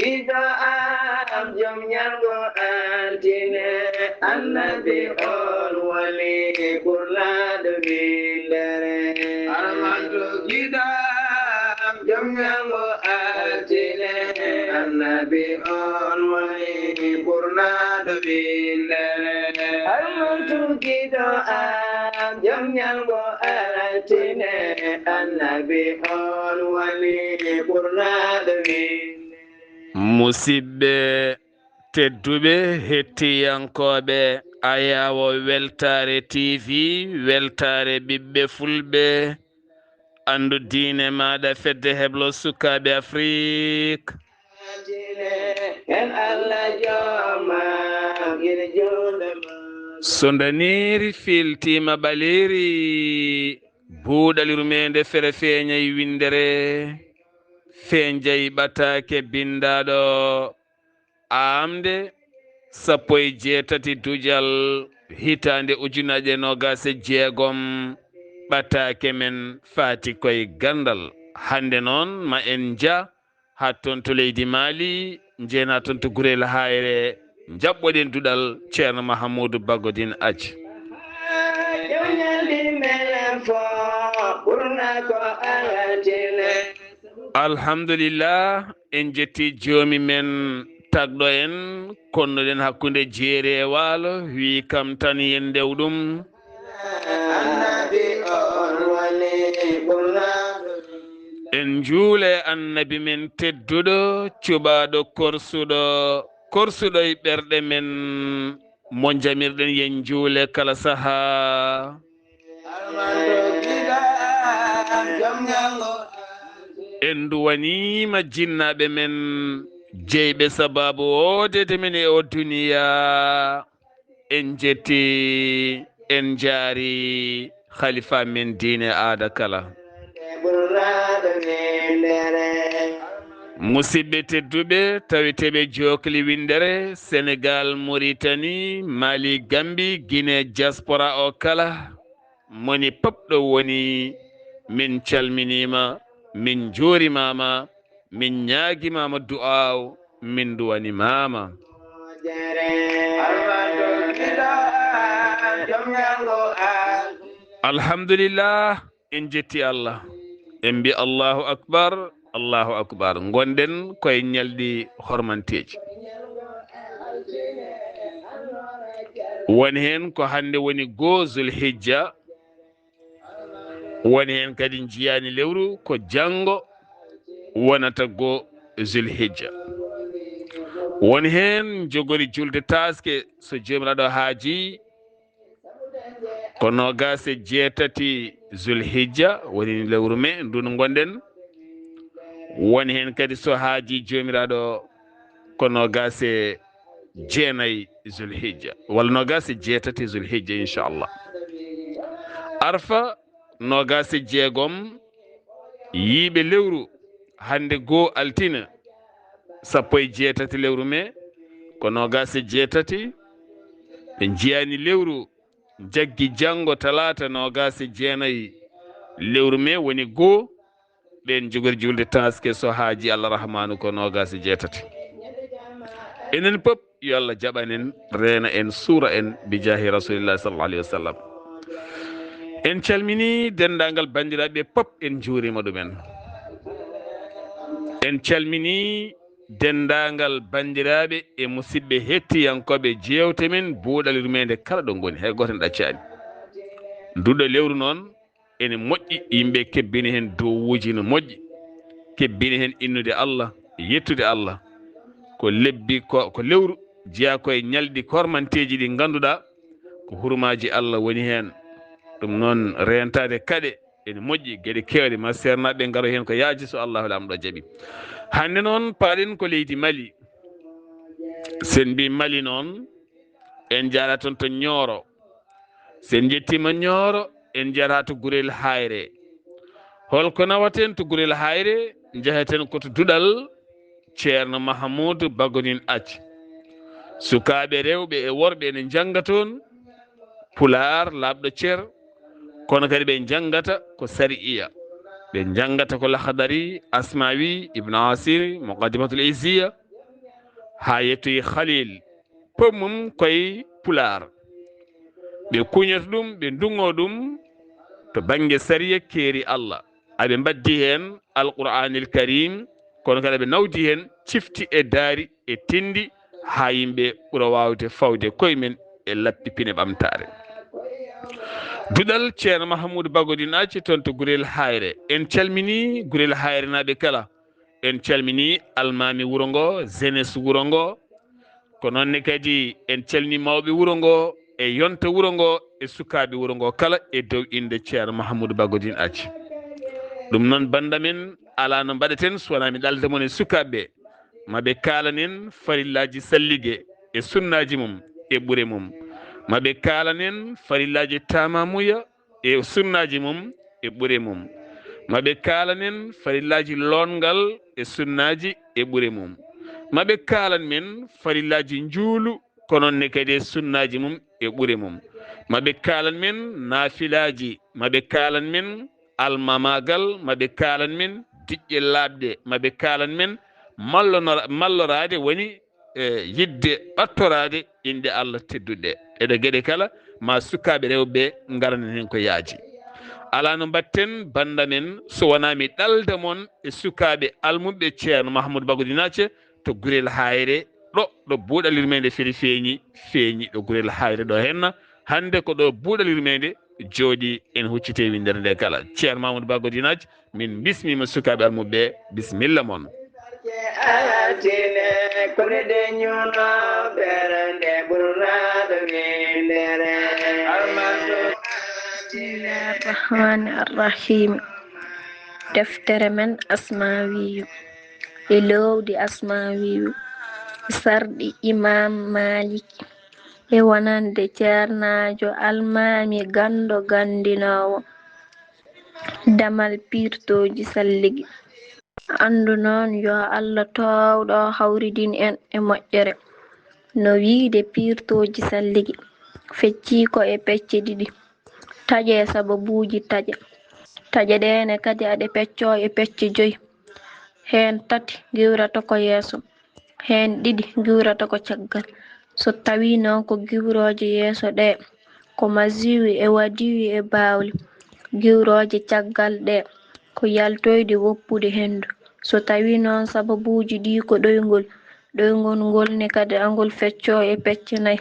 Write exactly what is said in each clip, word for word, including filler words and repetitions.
Ido am jom ñalgo altine, annabi on woni ɓurnaɗo windere. Armanto giɗo am jom ñalgo altine, annabi on woni ɓurnaɗo windere. Armanto giɗo am jom ñalgo altine, annabi on woni ɓurnaɗo windere. Musidɓe tedduɓe, hettiyankooɓe Ayaawo Weltaare T V, Weltaare ɓiɓɓe Fulɓe, anndu diine maaɗa, fedde heblo sukaaɓe Afrik. So ndaniiri filtiima ɓaleeri, buuɗal yurmeende fere feeñay winndere, feeñay ɓataake binndaaɗo aamde sappo e jeetati duƴal hitaande ujunaaje noogaas e jeegom, ɓataake men faati koye ganndal. Hannde noon ma en njah haa toon to leydi Maali, njeena toon to Gurel Haayre, njaɓɓoɗen duɗal Ceerno Mahamuudu Bagodin Aji. Alhamdulillah, en jetti joomi men tagɗo en, konnuɗen hakkunde jeeri e waalo, wi kam tan yen ndew ɗum. En njuule annabi men tedduɗo, cuɓaaɗo korsuɗo, korsuɗo e ɓerɗe men, mo njamirɗen yen njuule kala sahaa. En nduwaniima jinnaaɓe men, jeyɓe sabaabu woodeede men e o duniyaa. En njetti, en njaari khalifa men diine aada kala. Musidɓe tedduɓe, taweteeɓe jookli winndere, Senegal, Mauritanie, Mali, Gambie, Guinée, diaspora o kala, moni pop ɗo woni, min calminiima, min njuurimaama, min ñaagimaama du'aaw, min nduwanimaama. Alhamdulillah, en jetti Allah. En mbi Allahu Akbar, Allahu Akbar. Ngonɗen koye ñalɗi hormanteeji. Woni heen ko hannde woni goo Zulhijja, woni heen kadi njiyaani lewru ko janngo wonata goo Zulhijja. Woni heen njogori julde taaske so Joomiraaɗo haaji ko noogaas e jeetati Zulhijja woni lewru me ndu no ngonɗen. Woni heen kadi so haaji Joomiraaɗo ko noogaas e jeenayi Zulhijja, walla noogaas e jeetati Zulhijja, inchallah. Arfa, noogaas e jeegom yiiɓe lewru, hannde goo altine, sappo e jeetati lewru me, ko noogaas e jeetati, ɓe njiyaani lewru, jaggi janngo talaata noogaas e jeenayi lewru me woni goo, ɓeen njogori julde taaske so haaji Allah Rahmaanu ko noogaas e jeetati. Enen pop, yo Allah jaɓan en, reena en, suura en, bi jaahi Rasulillahi sallallahu alayhi wa sallam. En calminii denndaangal banndiraaɓe pop, en njuuriima ɗumen. En calminii denndaangal banndiraaɓe e musidɓe hettiyankooɓe jeewte men Buuɗal Yurmeende kala ɗo ngoni, hay gooto en ɗaccaani. Nduɗo lewru noon, ene moƴƴi yimɓe kebbina heen duwawuuji no moƴƴi, kebbina heen innude Allah, yettude Allah. Ko lebbi, ko, ko lewru jeyaa ko e ñalɗi kormanteeji ɗi ngannduɗaa ko hurmaaji Allah woni heen. Ɗum noon, reentaade kaɗe ene moƴƴi, geɗe keewɗe, ma seernaaɓe ngaro heen ko yaaji so Allahu Laamɗo jaɓi. Hannde noon, paaɗen ko leydi Mali. Sen mbi Mali noon, en njaara toon to Ñooro. Sen njettiima Ñooro, en njaara to Gurel Hayre. Holko nawaten to Gurel Hayre? Njaheten ko to duɗal Ceerno Mahamuudu Bagodin Aji. Sukaaɓe rewɓe e worɓe ene njannga toon Pulaar laaɓɗo cer, kono kadi ɓe njanngata ko sari'iya. Ɓe njanngata ko Lahdari, Asmawi, Ibn Asir, Muqaddimatul Izziya, haa yettoyi Khalil, pop mum koye Pulaar. Ɓe kuñoto ɗum, ɓe nduŋoo ɗum to bannge sariya keeri Allah. Aɓe mbaddi heen Alqur'aanil Kariim, kono kadi aɓe nawdi heen cifti e daari e tinndi haa yimɓe ɓura waawde fawde koye men e lappi pine ɓamtaare. Duɗal Ceerno Mahamuudu Bagodin Acci toon to Gurel Hayre. En calminii Gurel Hayrenaaɓe kala. En calminii almaami wuro ngo, jeunesse wuro ngo. Ko noon ne kadi en calminii mawɓe wuro ngo e yonta wuro ngo e sukaaɓe wuro ngo kala e dow innde Ceerno Mahamuudu Bagodin Acci. Ɗum noon bannda men, alaa no mbaɗeten so wonaa mi ɗalda mon e sukaaɓe ɓe. Ma ɓe kaalanen farillaaji sallige e sunnaaji mum e ɓure mum. Ma ɓe kaalanen farillaaji tamamuya e sunnaaji mum e ɓure mum. Ma ɓe kaalanen farillaaji loongal e sunnaaji e ɓure mum. Ma ɓe kaalan men farillaaji njuulu, ko noon ne kadi e sunnaaji mum e ɓure mum. Ma ɓe kaalan men naafilaaji, ma ɓe kaalan men almamaagal, ma ɓe kaalan men diƴƴe laaɓɗe, ma ɓe kaalan men mallonora-, malloraade woni e yiɗde ɓattoraade inɗe Allah tedduɗe. Ɗeɗo geɗe kala ma sukaaɓe rewɓe ngaranen heen ko yaaji. Alaa no mbaɗten bannda men so wonaa mi ɗalda mon e sukaaɓe almuɓɓe Ceerno Mahamuudu Bagodin Acci to Gurel Hayre, ɗo, ɗo buuɗal yurmeende feri feeñi, feeñi ɗo Gurel Hayre ɗo henna. Hannde ko ɗo buuɗal yurmeende jooɗi, en huccitee winndere nde kala. Ceerno Mahamuudu Bagodin Acci, min mbismiima sukaaɓe almuɓɓe, bisimilla mon. Altine, kone de ñuno, ɓernde ɓurnaɗo windere. Bismillahir Rahmanir Rahim. Deftere men Asmawiyu, e lowdi Asmawiyu, e sarɗi Imam Maliki, e wonande ceernaajo almaami ganndo ganndinoowo damal piirtooji salligi. Anndu noon, yo Allah toowɗo hawridin en e moƴƴere. No wiyde piirtooji salligi, feccii ko e pecce ɗiɗi, taƴe e sababuuji taƴe. Taƴe ɗee ne kadi aɗe peccoo e pecce joyi. Heen tati ngiwrata ko yeeso, heen ɗiɗi ngiwrata ko caggal. So tawii noon ko giwrooje yeeso ɗee, ko maziyu e wadiyu e bawli, giwrooje caggal ɗee, ko yaltoyde woppude henndu. So tawii noon sababuuji ɗii ko ɗoyngol, ɗoyngol ngol ne kadi angol feccoo e pecce nay.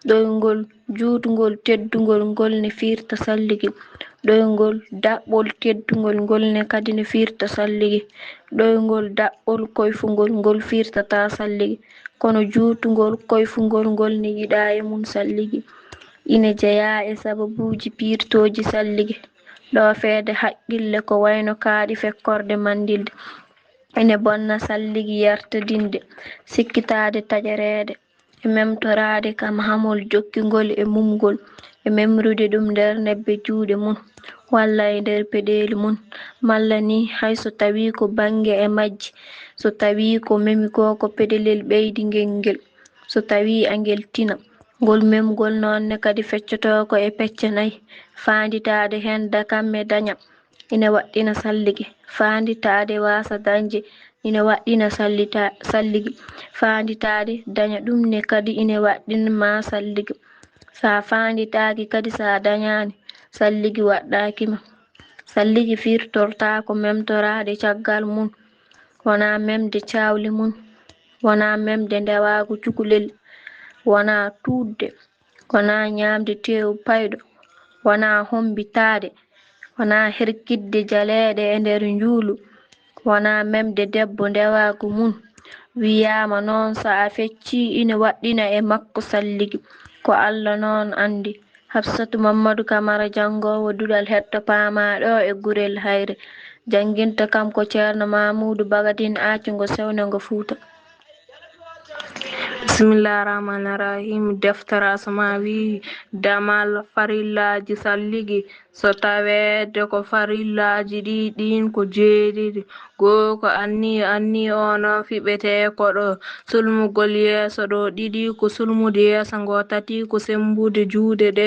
Ɗoyngol juutngol teddungol ngol ne fiirta salligi. Ɗoyngol daɓɓol teddungol ngol ne kadi ne fiirta salligi. Ɗoyngol daɓɓol koyfungol ngol fiirtataa salligi. Kono juutngol koyfungol ngol ne yiɗaa e mum salligi. Ine jeyaa e sababuuji piirtooji salligi. Ɗoofeede haqqille ko wayno kaaɗi fekkorde manndilde. Ene bonna salligi yartadinde, sikkitaade taƴereede, e memtoraade kam hamol jokkingol e mumgol, e memrude ɗum nder nebbe juuɗe mum, walla e nder peɗeeli mum, malla ni hay so tawii ko bannge e majji, so tawii ko memi ko ko peɗelel ɓeydingel ngel, so tawii angel tina. Ngol memgol noon ne kadi feccotoo ko e pecce nay, faanditaade heen dakamme daña, ine waɗɗina salligi. Faanditaade waasa dañde ine waɗɗina sallita-, salligi. Faanditaade daña ɗum ne kadi ine waɗɗin ma salligi. So a faanditaaki kadi, so a dañaani, salligi waɗɗaaki ma. Salligi firtortaa ko memtoraade caggal mum, wonaa memde caawli mum, wonaa memde ndewaagu cukalel, wonaa tuutde, wonaa ñaamde teewu payɗo, wonaa hommbitaade, wonaa herkitde jaleeɗe e nder njuulu, wonaa memde debbo ndewaagu mum. Wiyaama noon, so a feccii, ine waɗɗina e makko salligi. Ko Alla noon anndi. Hafsatu Mammadu Kamara, janngoowo duɗal hetto paamaa ɗo e Gurel Hayre. Jannginta kam ko Ceerno Maamuudu Bagadin Aaci ngo Sewnde ngo Fuuta. Bismillah rahmaan rahim. Deftere Asmawi, damal farillaaji salligi. So taweede ko farillaaji ɗi, ɗiin ko jeeɗiɗi, Goo ko anniya, anniya o noon fiɓetee ko ɗo sulmugol yeeso ɗo. Ɗiɗi ko sulmude yeeso ngo. Tati ko semmbude juuɗe ɗe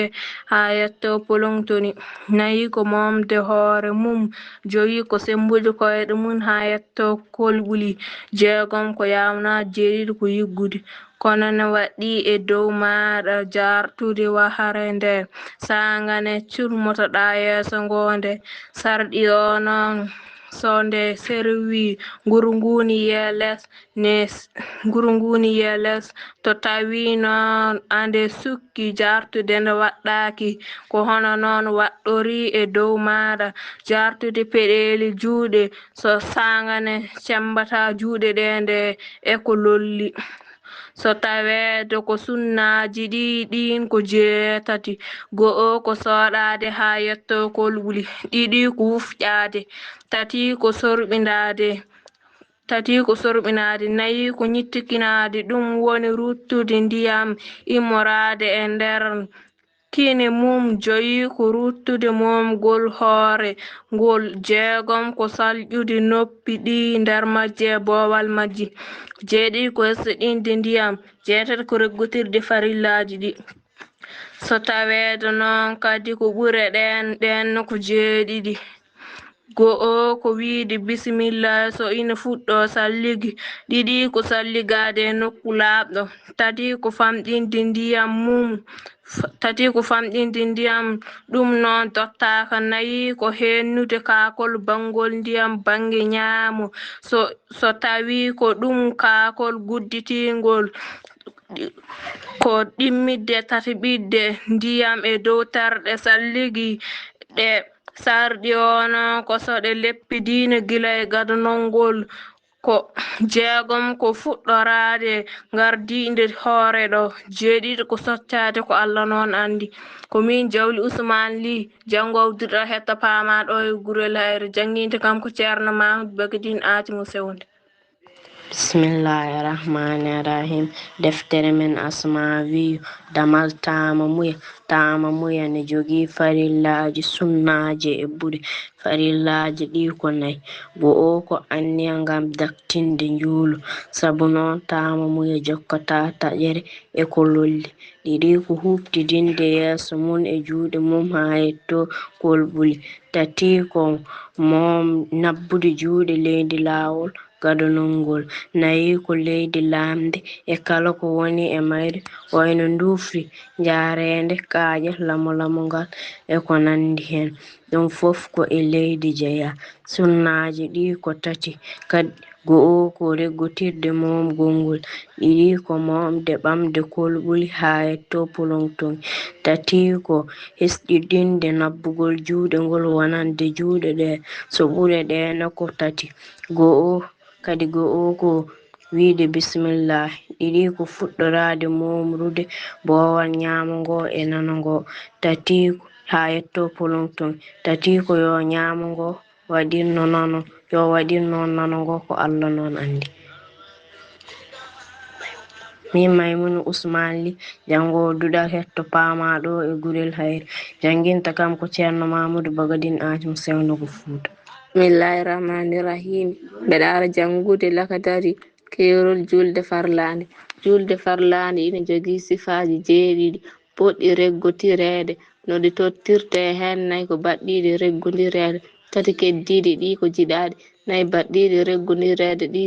haa yetto poloŋtoni. Nayi ko moomde hoore mum. Joyi ko semmbude koyɗe mum haa yetto kolɓuli. Jeegom ko yaawnaade. Jeeɗiɗi ko yiggude. Kono ne waɗɗii e dow maaɗa jaartude wahre nde saanga ne culmotoɗaa yeeso ngo nde sarɗi o noon, so nde serwii ngurnguuni yee les, ne s-, ngurnguuni yee les, to tawii noon a nde sukki jaartude nde waɗɗaaki, ko hono noon waɗɗorii e dow maaɗa jaartude peɗeeli juuɗe, so saanga ne cemmbataa juuɗe ɗe nde e ko lolli. So taweede ko sunnaaji ɗi, ɗiin ko jeetati. Go'o ko soɗaade haa yetto kolɓuli. Ɗiɗi ko wufƴaade. Tati ko sorɓindaade. Tati ko sorɓinaade. Nayi ko ñittikinaade, ɗum woni ruttude ndiyam immoraade e nder kine mum. Joyi ko ruttude moomgol hoore ngol. Jeegom ko salƴude noppi ɗi nder majji e boowal majji. Jeeɗiɗi ko hesɗinde ndiyam. Jeetati ko reggotirde farillaaji ɗi. So taweede noon kadi ko ɓure ɗeen, ɗeen ko jeeɗiɗi. Go'o ko wiyde bismillah so ina fuɗɗoo salligi. Ɗiɗi ko salligaade e nokku laaɓɗo. Tati ko famɗinde ndiyam mum. F-, tati ko famɗinde ndiyam, ɗum noon tottaaka. Nayi ko heennude kaakol banngol ndiyam bannge ñaamo. So, so tawii ko ɗum kaakol gudditiingol, ko ɗimmitde tataɓitde ndiyam e dow terɗe salligi ɗe sarɗi o noon ko so ɗe leppidiino gila e gadonol ngol. Ko jeegom ko fuɗɗoraade ngardiinde hoore ɗo. Jeeɗiɗi ko soccaade ko Alla noon anndi. Ko miin Jawli Usmaan Lih, janngoowo duɗal hetto paamaa ɗo e Gurel Hayre. Jannginde kam ko Ceerno Mahmuud Bagdin Aati mo Sewnde. Bismillaahi Rahmaani Rahiim. Deftere men Asmaa wiyi, damal taamamuya. Taamamuya ne jogii farillaaji, sunnaaji e ɓure. Farillaaji ɗi ko nay. Go'o ko anniya ngam daktinde njuulu. Sabu noon taamamuya jokkataa taƴere e ko lolli. Ɗiɗi ko huuɓtidinde yeeso mum e juuɗe mum haa yetto kolɓuli. Tati ko moom nabbude juuɗe leydi laawol gadonol ngol. Nayi ko leydi laamndi e kala ko woni e mayri, wayno nduufri, njaareende, kaaƴe, lamolamo ngal e ko nanndi heen. Ɗum fof ko e leydi jeyaa. Sunnaaji ɗi ko tati kadi. Go'o ko reggotirde moomgol ngol. Ɗiɗi ko moomde ɓamde kolɓuli haa yetto poloŋtoŋ. Tati ko hesɗiɗinde nabbugol juuɗe ngol wonande juuɗe ɗe. So ɓure ɗe ne ko tati. Go'o kadi go'o ko wiyde bismillah. Ɗiɗi ko fuɗɗoraade moomrude boowal ñaamo ngo e nano ngo. Tati haa yetto poloŋtoŋ. Tati ko yo ñaamo ngo waɗirno nano, yo waɗir noon nano ngo ko Alla noon anndi. Min Maymuna Usmaan Lih, janngoowo duɗal hetto paamaa ɗo e Gurel Hayre, jannginta kam ko Ceerno Mahmuudu Bagadin Aacim Sewndo ko Fuuta. Bismillaahi Rahmaani Rahiim. Mbeɗa ara janngude lakadari keerol juulde farlaande. Juulde farlaande ina jogii sifaaji jeeɗiɗi potɗi reggotireede. No ɗi tottirtee heen, nayi ko baɗɗiiɗi reggondireede, tati keddiiɗi ɗi ko jiɗaaɗi, nayi baɗɗiiɗi reggondireede ɗi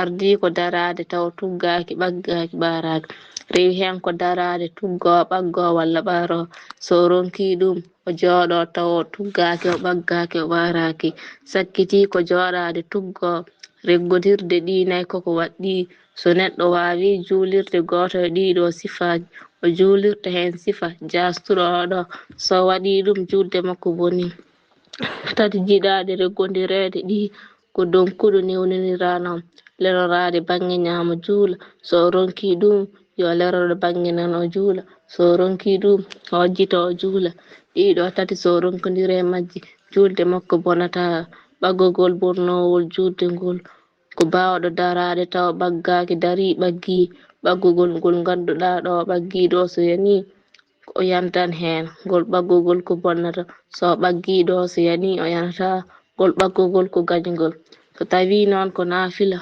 ardii ko daraade tawa tuggaaki, ɓaggaaki, ɓaaraaki. Rewi heen ko daraade, tuggoo, ɓaggoo walla ɓaaroo. So o ronkii ɗum, o jooɗoo tawa o tuggaaki, o ɓaggaaki, o ɓaaraaki. Sakkitii ko jooɗaade, tuggoo. Reggondirde ɗi nayi koko waɗɗii. So neɗɗo waawii juulirde gooto e ɗii ɗoo sifaaji, o juulirta heen sifa jaastuɗo oo ɗoo. So o waɗii ɗum, juulde makko bonii. Tati jiɗaaɗe reggondireede ɗi ko donkuɗo newniniraa noon, leloraade bannge ñaamo juula. So o ronkii ɗum, yo leloro bannge nano juula. So o ronkii ɗum, o hojjito o juula. Ɗii ɗoo tati so o ronkondirii e majji, juulde makko bonataa. Ɓaggagol bonnoowol juulde ngol ko baawɗo daraade tawa ɓaggaaki, darii ɓaggii, ɓaggagol ngol ngannduɗaa ɗo ɓaggii ɗo so yanii, o yantan heen. Ngol ɓaggagol ko bonnata, so o ɓaggii ɗo so yanii, o yanataa. Ngol ɓaggagol ko gañgol. So tawii noon ko naafila,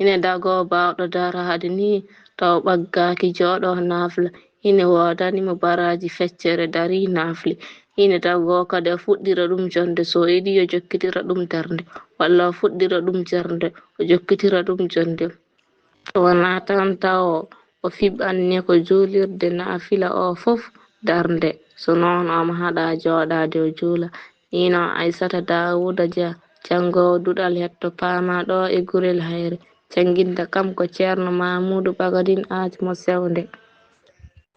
ine dagoo baawɗo daraade nii taw ɓaggaaki jooɗoo naafla, ine woodani mo baraaji feccere darii naafli. Ine dagoo kadi o fuɗɗira ɗum jonnde, so o yiɗii o jokkitira ɗum darnde, walla o fuɗɗira ɗum darnde, o jokkitira ɗum jonnde. So wonaa tan taw o fiɓanni ko juulirde naafila o fof darnde, so noon omo haɗa jooɗaade o juula. Miin o Aysata Daawuuda Jah, janngoowo duɗal hetto paama ɗo e Gurel Hayre. Jannginta kam ko Ceerno Maamuudu Bagadin Aaj mo Sewnde.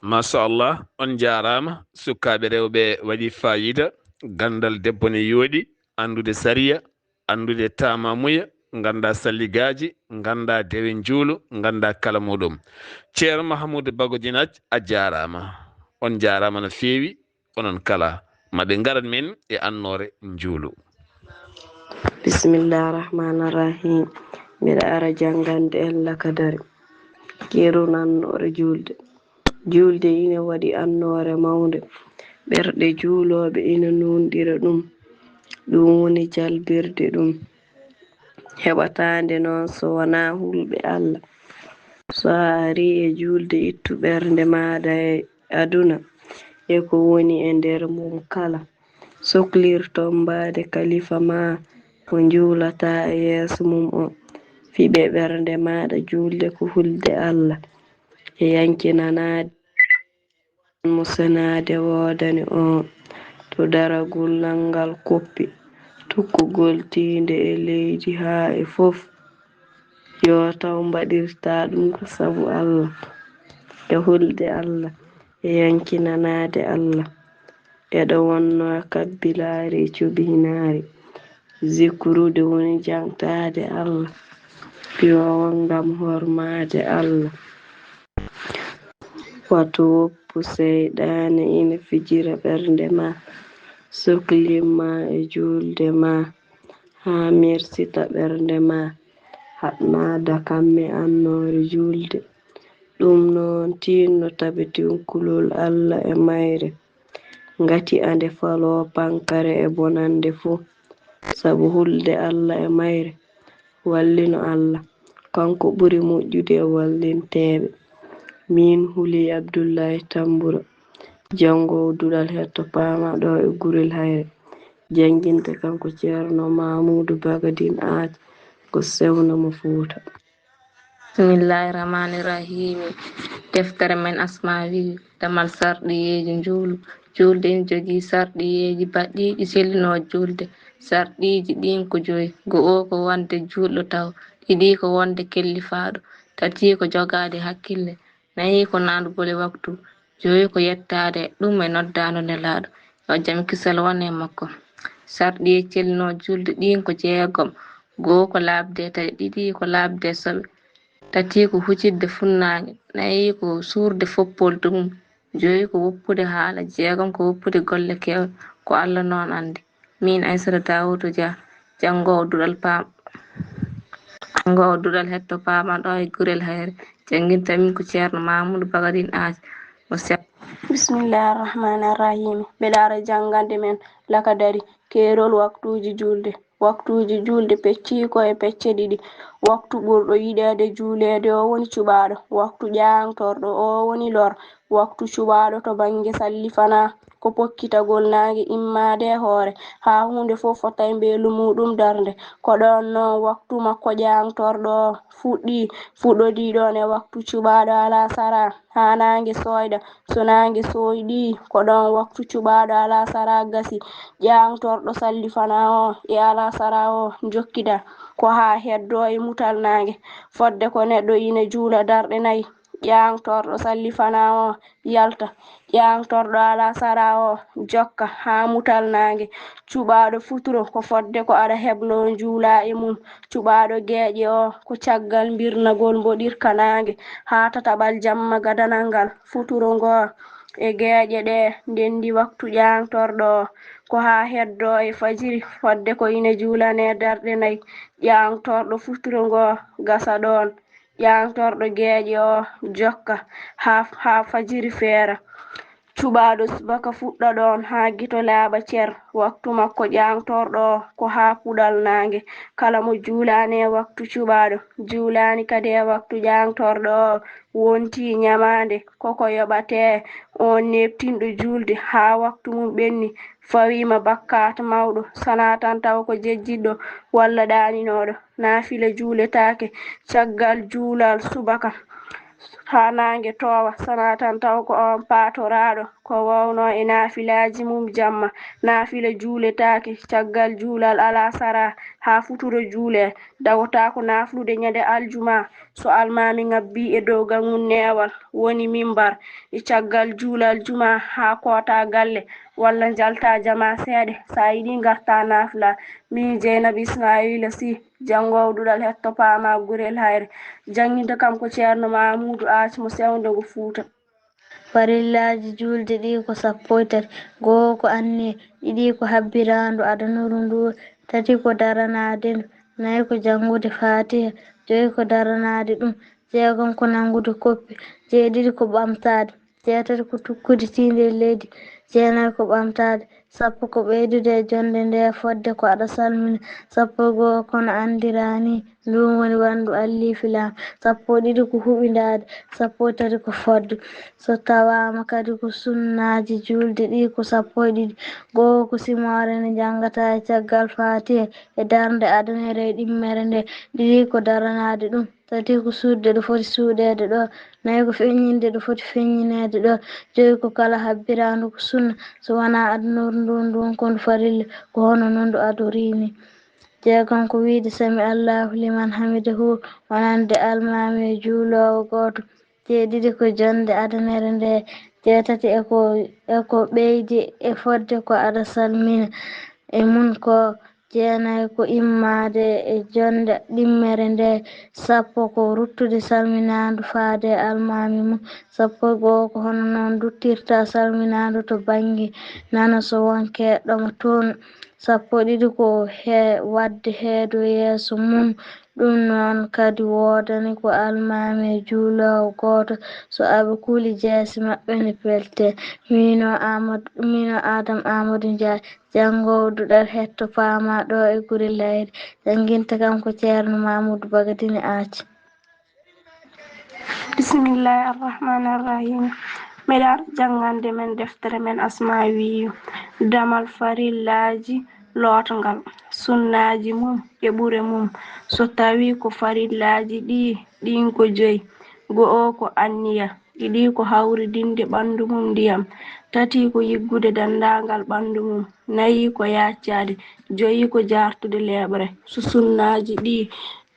Machallah, on njaaraama. Sukaaɓe rewɓe waɗi faayiida, ganndal debbo ne yooɗi, anndude sariya, anndude taamamuya, ngannda salligaaji, ngannda dewe njuulu, ngannda kala muɗum. Ceerno Mahamuudu Bagadin Aaj, a jaaraama. On njaaraama no feewi, onon kala. Ma ɓe ngaran min e annoore njuulu. Bismillah rahmaan rahim. Mbiɗa ara janngande en lakadari. Keerol annoore juulde. Juulde ine waɗi annoore mawnde. Ɓerɗe juulooɓe ine nuunɗira ɗum. Ɗum woni jalbirde ɗum. Heɓataande noon so wonaa hulɓe Allah. So a arii e juulde, ittu ɓernde maaɗa e aduna e ko woni e nder mum kala. Soklirto mbaade kalifa ma ko njuulataa e yeeso mum o. Fiɓe ɓernde maaɗa, juulde ko hulde Allah e yankinanaade mo senaade woodani o to daragol nanngal koppi, tukkugol tiinde e leydi haa e fof. Yo taw mbaɗirtaa ɗum ko sabu Allah e hulde Allah e yankinanaade Allah. Eɗo wonnoo kabbilaari e cubihinaari. Zikrude woni jaŋtaade Allah, piwoowo ngam hormaade Allah. Wato woppu seyɗaane ina fijira ɓernde ma, soklin ma e juulde ma, haa mersita ɓernde ma, haɗ ma dakamme annoore juulde. Ɗum noon, tiinno tabitin kulol Allah e mayre, ngati ande faloo pankare e bonannde fof, sabu hulde Allah e mayre. Wallino Allah, kanko ɓuri moƴƴude e wallinteeɓe. Miin huli Abdullahi Tambura, janngoowo duɗal hetto paama ɗo e Gurel Hayre. Jannginte kanko Ceerno Maamuudu Bagadin Aaj ko sewna mo Fuuta. Bismillaahi Rahmaani Rahiimi. Deftere men Asmaawi, damal sarɗiyeeji njuulu. Juulde ina jogii sarɗiyeeji baɗɗiiɗi sellinoo juulde. Sarɗiiji ɗiin ko joyi. Go'o ko wonde juulɗo taw. Ɗiɗi ko wonde kellifaaɗo. Tati ko jogaade hakkille. Nayi ko naatgol e waktu. Joyi ko yettaade ɗum e noddaandu Nelaaɗo. Yo jam kisal won e makko. Sarɗiyeeji sellinoo juulde ɗiin ko jeegom. Go'o ko laaɓde e taƴe. Ɗiɗi ko laaɓde e soɓe. Tati ko hucitde funnaange. Nayi ko suurde foppoldu mum. Joyi ko woppude haala. Jeegom ko woppude golle keewɗe. Ko Allah noon anndi. Miin Aysata Daawuuda Jah, janngoowo duɗal paam, janngoowo duɗal hetto paama ɗo e Gurel Hayre. Jannginta min ko Ceerno Maamuudu Bagadin Aaj mo Sewnde. Bismillaahi Rahmaani Rahiimi. Mbeɗa ara janngande men lakadari, keerol waktuuji juulde. Waktuuji juulde peccii ko e pecce ɗiɗi. Waktu ɓurɗo yiɗeede juuleede o woni cuɓaaɗo. Waktu ƴaaŋtorɗo o woni lor. Waktu cuɓaaɗo to bannge sallifanaa ko pokkitagol naange immaade e hoore haa huunde fof fota e mbeelu muuɗum darnde. Ko ɗoon noon waktu makko ƴaaŋtorɗo o fuɗɗii. Fuɗɗodii ɗoon e waktu cuɓaaɗo alasara haa naange sooyɗa. So naange sooyɗii, ko ɗoon waktu cuɓaaɗo alasara gasi. Ƴaaŋtorɗo sallifanaa o e alasara o njokkida ko haa heddoo e mutal naange. Fodde ko neɗɗo ina juula darɗe nay, ƴaaŋtorɗo sallifanaa o yalta. Ƴaaŋtorɗo alasara o jokka haa mutal naange. Cuɓaaɗo futuro ko fodde ko aɗa hebloo njuulaa e mum. Cuɓaaɗo geeƴe o ko caggal mbirnagol mboɗirka naange haa tataɓal jamma gadanal ngal. Futuro ngoo e geeƴe ɗee ndenndi waktu ƴaaŋtorɗo o. Ko haa heddoo e fajiri fodde ko ina juulanee darɗe nay. Ƴaaŋtorɗo futuro ngoo gasa ɗoon. Ƴaaŋtorɗo geeƴe o jokka haa haa fajiri feera. Cuɓaaɗo subaka fuɗɗa ɗoon haa gito laaɓa cer. Waktu makko ƴaaŋtorɗo o ko haa puɗal naange. Kala mo juulaani e waktu cuɓaaɗo, juulaani kadi e waktu ƴaaŋtorɗo o, wontii ñamaande, ko ko yoɓatee oon neeɓtinɗo juulde haa waktu mum ɓenni, fawiima bakkaat mawɗo, sanaa tan taw ko jejjitɗo walla ɗaaninooɗo. Naafila juuletaake caggal juulal subaka haa naange toowa, sanaa tan taw ko oon paatoraaɗo ko waawno e naafilaaji mum jamma. Naafila juuletaake caggal juulal alasara haa futuro juulee. Dagotaako naaflude ñande aljumaa so almaami ŋabbii e dow gaŋun neewal, woni mimbar, e caggal juulal jumaa haa kootaa galle walla njaltaa jamaa seeɗa. So a yiɗii ngartaa naafilaa. Miin Jeynaba Ismaayiila Sih, janngoowo duɗal hetto paamaa Gurel Hayre, jannginte kam ko Ceerno Maamuudu Aac mo Sewnde ngo Fuuta. Farillaaji juulde ɗi ko sappo e tati. Go'o ko anniya, ɗiɗi ko habbiraandu adanuru ndu, tati ko daranaade ndu, nayi ko janngude Faatiha, joyi ko daranaade ɗum, jeegom ko nanngude koppi, jeeɗiɗi ko ɓamtaade, jeetati ko tukkude tiinde e leydi, jeenayi ko ɓamtaade, sappo ko ɓeydude e jonnde nde fodde ko aɗa salmina, sappo e go'o ko no anndiraa ni, nduun woni ɓanndu alliifi laam, sappo e ɗiɗi ko huɓindaade, sappo e tati ko fodde. So tawaama kadi ko sunnaaji juulde ɗi ko sappo e ɗiɗi, go'o ko simoore nde njanngataa e caggal Faatiha e darnde adanere e ɗimmere nde, ɗiɗi ko daranaade ɗum, tati ko suuɗde ɗo foti suuɗeede ɗo, nayi ko feññinde ɗo foti feññineede ɗo, joyi ko kala habbiraandu ko sunna, so wanaa adanuru nduun, nduun ko ndu farilla, ko hono no ndu adorii ni. Jeegom ko wiyde Sami Allaahu liman hamidahu, wonande almaami e juuloowo gooto, jeeɗiɗi ko jonnde adanere nde, jeetati e ko, e ko ɓeydi e fodde ko aɗa salmina e mum ko, jeenayi ko immaade e jonnde ɗimmere nde, sappo ko ruttude salminaandu faade e almaami mum, sappo e go'o ko hono noon duttirta salminaandu to bannge nano so won keedɗo mo toon, sappo e ɗiɗi ko he waɗde heedo yeeso mum, ɗum noon kadi woodani ko almaami e juuloowo gooto, so aɓe kuli jeese maɓɓe ne pelte. Miino Aamadu, miino Aadam Aamadu Njaay, janngoowo duɗal hetto paamaa ɗo e Gurel Hayre, jannginte kam ko Ceerno Maamuudu Bagadini Aaci. Bismillaahi arrahmaani arrahiim. Miɗo ara janngande men deftere men Asmaawiyu, damal farillaaji lootngal, sunnaaji mum e ɓure mum. So tawii ko farillaaji ɗi, ɗiin ko joyi, go'o ko anniya, ɗiɗi ko hawridinde ɓanndu mum ndiyam, tati ko yiggude denndaangal ɓanndu mum, nayi ko yaaccaade, joyi ko jaartude leeɓre. So sunnaaji ɗi,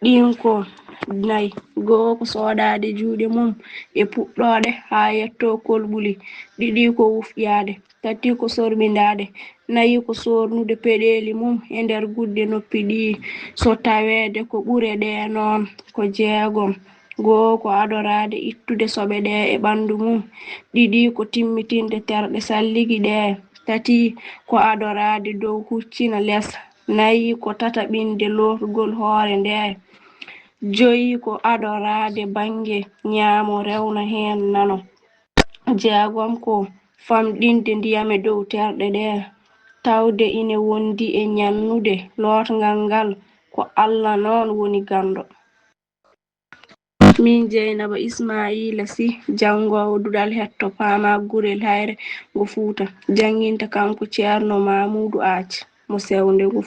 ɗiin ko nayi, go'o ko soɗaade juuɗe mum e puɗɗooɗe haa yettoo kolɓuli, ɗiɗi ko wufƴaade, tati ko sorɓindaade, nayi ko soornude peɗeeli mum e nder gudde noppi ɗi, so taweede ko ɓure ɗe noon ko jeegom, go'o ko adoraade ittude soɓe ɗe e ɓanndu mum, ɗiɗi ko timmitinde terɗe salligi ɗe, tati ko adoraade dow huccina les, nayi ko tataɓinde lootgol hoore nde, joyi ko adoraade bannge ñaamo rewna heen nano, jeegom ko famɗinde ndiyam e dow terɗe ɗe, tawde ine wondi e ñannude lootngal ngal ko Alla noon woni ganndo. Miin Jeynaba Ismaayiila Sih, janngoowo duɗal hetto paamaa Gurel Hayre ngo Fuuta, jannginte kam ko Ceerno Maamuudu Aaci mo Sewnde ngo.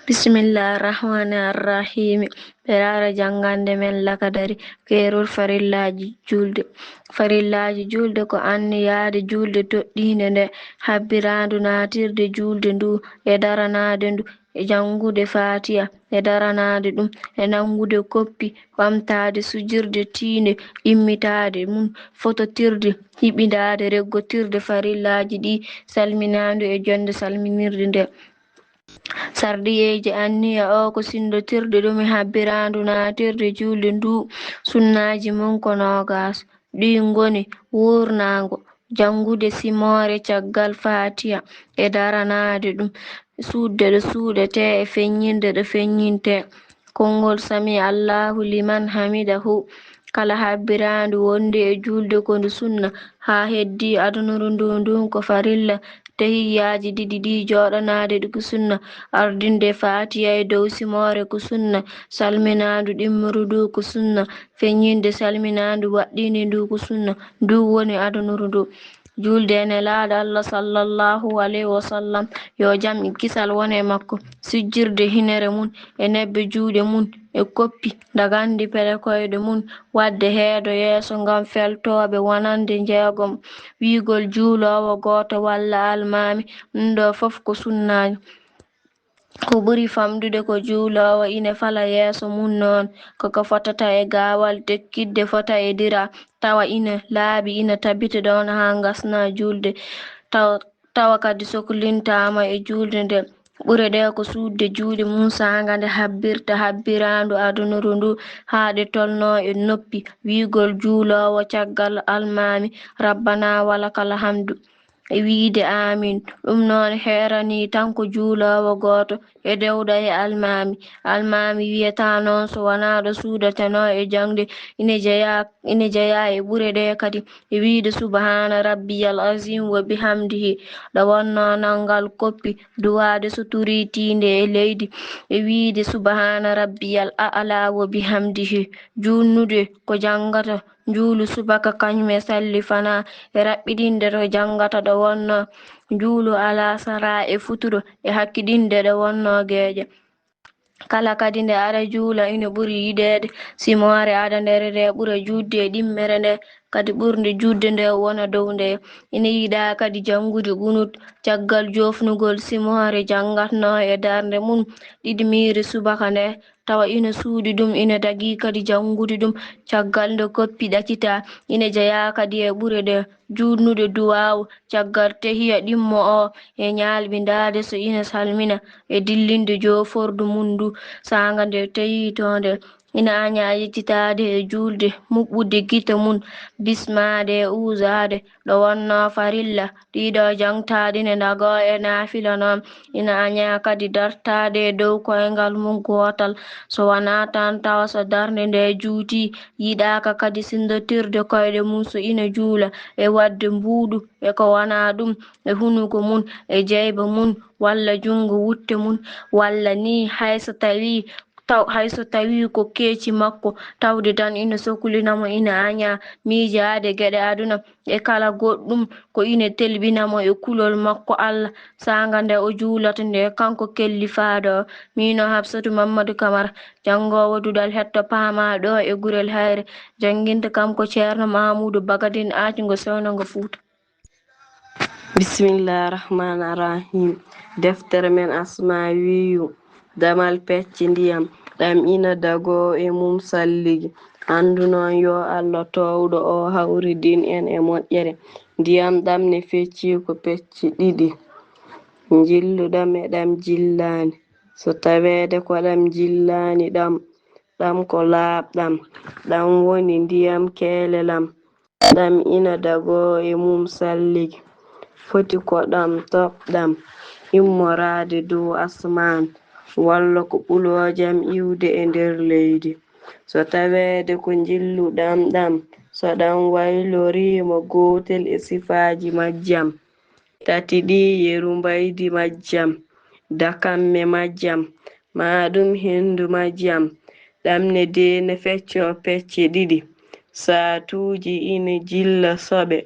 Bismillaahi Rahmaani Arrahiimi. Ɓe raara janngande men lakadari, keerol farillaaji juulde. Farillaaji juulde ko anniyaade juulde toɗɗiinde nde, habbiraandu naatirde juulde ndu e daranaade ndu e janngude Faatiha e daranaade ɗum e nanngude koppi, ɓamtaade sujirde tiinde, immitaade mum, fototirde, hiɓindaade, reggotirde farillaaji ɗi, salminaandu e jonnde salminirde nde. Sarɗiyeeji anniya o ko sinndotirde ɗum e habbiraandu naatirde juulde ndu, sunnaaji mum ko noogaas. Ɗi ngoni wuurnaango, janngude simoore caggal Faatiha e daranaade ɗum, suuɗde ɗo suuɗetee e feññinde ɗo feññintee, Konngol "Sami Allahu liman hamidahu" kala habbiraandu wonde e juulde ko ndu sunna, haa heddii adunuru ndu ndun ko farilla. Tahiyyaaji ɗiɗi ɗii jooɗanaade ɗi ko sunna. Ardinde Faatiya e dow simoore ko sunna. Salminaandu ɗimmuru ndu ko sunna. Feññinde salminaandu waɗɗiinde ndu ko sunna. Ndu woni adunuru ndu. Juulde e Nelaaɗo Allah sallallahu alayhi wa sallam, yo jam e kisal won e makko, sijjirde hinere mun e nebbe juuɗe mun e koppi, dagandi pele koyɗe mun, waɗde heedo yeeso ngam feltooɓe wonande njeegom, wiigol juuloowo gooto walla almaami, ɗum ɗoo fof ko sunnaaji. Ko ɓuri famɗude ko juuloowo ina fala yeeso mun noon, ko ko fotata e gaawal, tekkitde fota e dira, tawa ina laaɓi, ina tabita ɗoon haa ngasna juulde, taw-, tawa kadi soklintaama e juulde nde. Ɓure ɗe ko suuɗde juuɗe mum saanga nde habbirta habbiraandu adunuru ndu, haa ɗe tolnoo e noppi, wiigol juuloowo caggal almaami, "Rabbana walakal hamdu." E wiide "Aamiin." Ɗum noon heeranii tan ko juuloowo gooto e dewɗo e almaami. Almaami wiyataa noon so wonaa ɗo suudatenoo e jaŋde. Ina jeyaa, ina jeyaa e ɓure ɗe kadi e wiide "Subhaana rabbiyal aziim wa bihamdihi." Ɗo wonnoo nanngal koppi, duwaade so turiitiinde e leydi e wiide "Subhaana rabbiyal a'laa wa bihamdihi." Juulnude ko janngata njuulu subaka kañum e salli fanaa e raɓɓiɗinde to janngata ɗo wonnoo njuulu alasara e futuro e hakkiɗinde ɗo wonnoo geeƴe. Kala kadi nde aɗa juula ina ɓuri yiɗeede simoore adandere nde ɓura juutde e ɗimmere nde, kadi ɓurnde juutde nde wona dow nde. Ina yiɗaa kadi janngude qunut caggal joofnugol simoore janngatnoo e darnde mum ɗiɗi miire subaka nde, tawa ina suuɗi ɗum, ina dagii kadi janngude ɗum caggal nde koppi ɗacitaa. Ina jeyaa kadi e ɓure ɗe juutnude duwaawu caggal tahiya ɗimmo o e ñalɓindaade so ina salmina e dillinde joofordu mum ndu saanga nde tawi to nde ina añaa yeccitaade e juulde, muɓɓude gite mum, bismaade e uuzaade ɗo wonnoo farilla. Ɗiɗo jaŋtaaɗi ne ndagoo e naafila noon, ina añaa kadi dartaade e dow koyngal mum gootal. So wonaa tan tawa so darnde nde juutii, yiɗaaka kadi sinndotirde koyɗe mum so ina juula, e waɗde mbuuɗu e ko wonaa ɗum, e hunuko mum, e jeyba mum, walla junngo wutte mum, walla nii hay so tawii taw, hay so tawii ko keeci makko, tawde tan ina soklinamo, ina añaa miijaade geɗe aduna e kala goɗɗum ko ina telɓinamo e kulol makko Allah, saanga nde o juulata nde, kanko kellifaaɗo o. Miin o Hafsatu Mammadu Kamara, janngoowo duɗal hetto paamaa ɗo e Gurel Hayre, jannginta kam ko Ceerno Maamuudu Bagadin, aacngo Soownango Fuuta. Bismillah rahman rahim. Deftere men Asmaawiyu, damal pecce ndiyam, ɗam ina dagoo e mum salligi. Anndu noon yo Allah toowɗo o hawridin en e moƴƴere. Ndiyam ɗam ne feccii ko pecce ɗiɗi, njilluɗam e ɗam jillaani. So taweede ko ɗam jillaani ɗam, ɗam ko laaɓɗam, ɗam woni ndiyam keelelam. Ɗam ina dagoo e mum salligi, foti ko ɗam toɓɗam immoraade dow asmaan, walla ko ɓuloojam iwde e nder leydi. So taweede ko njilluɗam ɗam, so ɗam wayloriima gootel e sifaaji majjam tati ɗi, yeru mbaydi majjam, dakamme majjam, maa ɗum henndu majjam, ɗam ne dee ne feccoo pecce ɗiɗi, saatuuji ina jilla soɓe,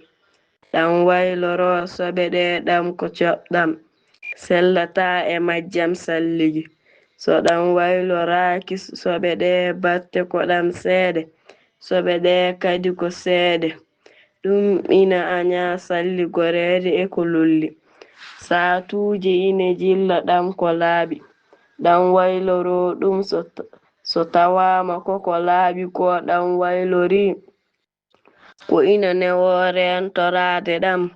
ɗam wayloroo soɓe ɗe ɗam ko coɓɗam, sellataa e majjam salligi. So ɗam wayloraaki soɓe ɗe batte ko ɗam seeɗe, soɓe ɗe kadi ko seeɗe. Ɗum ina añaa salligoreede e ko lolli. Saatuuji ina jilla ɗam ko laaɓi. Ɗam wayloroo ɗum so, so tawaama ko ko laaɓi ko ɗam waylorii, ko ina newoo reentoraade ɗam,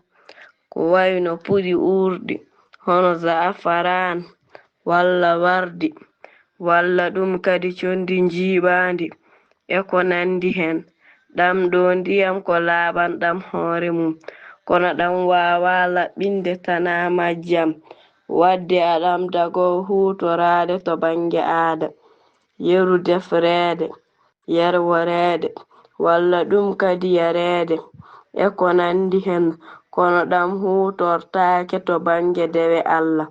ko wayno puɗi uurɗi, hono za'afaraan, walla wardi, walla ɗum kadi conndi njiiɓaandi, e ko nanndi heen. Ɗam ɗoo ndiyam ko laaɓanɗam hoore mum, kono ɗam waawaa laɓɓinde tanaa majjam, waɗde aɗam dagoo huutoraade to bannge aada. yeru defreede, yerworeede, walla ɗum kadi yareede, e ko nanndi heen, kono ɗam huutortaake to bannge dewe Alla,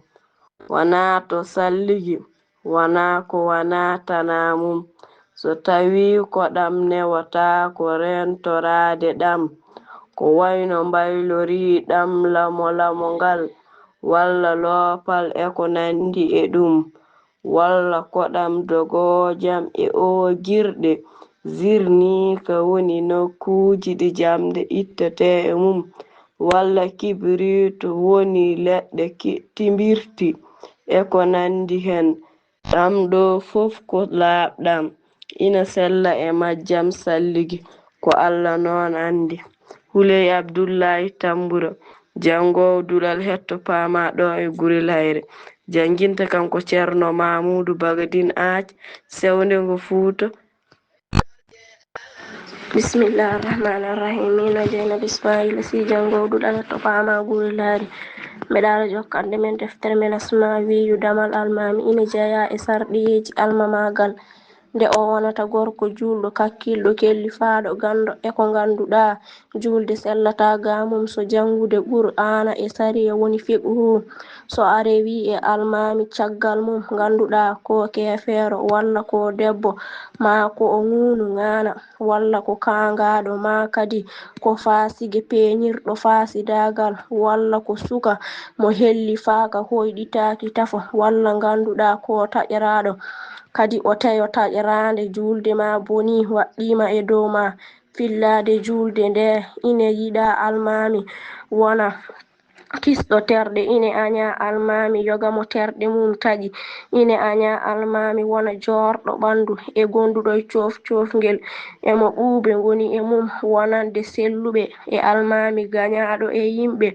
wonaa to salligi, wonaa ko wonaa tanaa mum. So tawii ko ɗam newataa ko reentoraade ɗam, ko wayno mbaylorii ɗam lamo-lamo ngal, walla loopal e ko nanndi e ɗum, walla ko ɗam dogoojam e oogirɗe zirniika woni nokkuuji ɗi jamɗe ittetee e mum, walla kibriitu woni leɗɗe ki-, timbirti e ko nanndi heen. Ɗam ɗoo fof ko laaɓɗam, ina sella e majjam salligi, ko Alla noon anndi. Huley Abdullaahi Tambura, janngoowo duɗal hetto paamaa ɗo e Gurel Hayre, jannginta kanko Ceerno Maamuudu Bagadin Aac, sewnde ngo Fuuta. Bismillaahi Rahmaani Rahiim. Miin o Jeynaba Ismaa'iila Sih, janngoowo duɗal hetto paamaa Gurel Hayre. Mbeɗa ara jokkande men deftere men Asmaawiyu, damal almaami ina jeyaa e sarɗiyeeji almamaagal. Nde o wonata gorko juulɗo, kakkilɗo, kellifaaɗo, ganndo e ko ngannduɗaa juulde sellataa ga mum, so janngude Qur'aana e sariya woni fiqhu. So a rewii e almaami caggal mum, ngannduɗaa ko keefeero walla ko debbo, maa ko o ŋuunu ŋaana, walla ko kaangaaɗo, maa kadi ko faasige peeñirɗo faasidaagal, walla ko suka mo hellifaaka hoyɗitaaki tafo, walla ngannduɗaa ko taƴraaɗo, kadi o teyo taƴraande juulde maa bonii waɗɗiima e dow maa, fillaade juulde nde ine yiɗaa almaami wona kisɗo terɗe, ine añaa almaami yoga mo terɗe mum taƴi, ine añaa almaami wona joorɗo ɓanndu e gonduɗo e coof-coofngel, e mo ɓuuɓe ngoni e mum wonande selluɓe, e almaami gañaaɗo e yimɓe,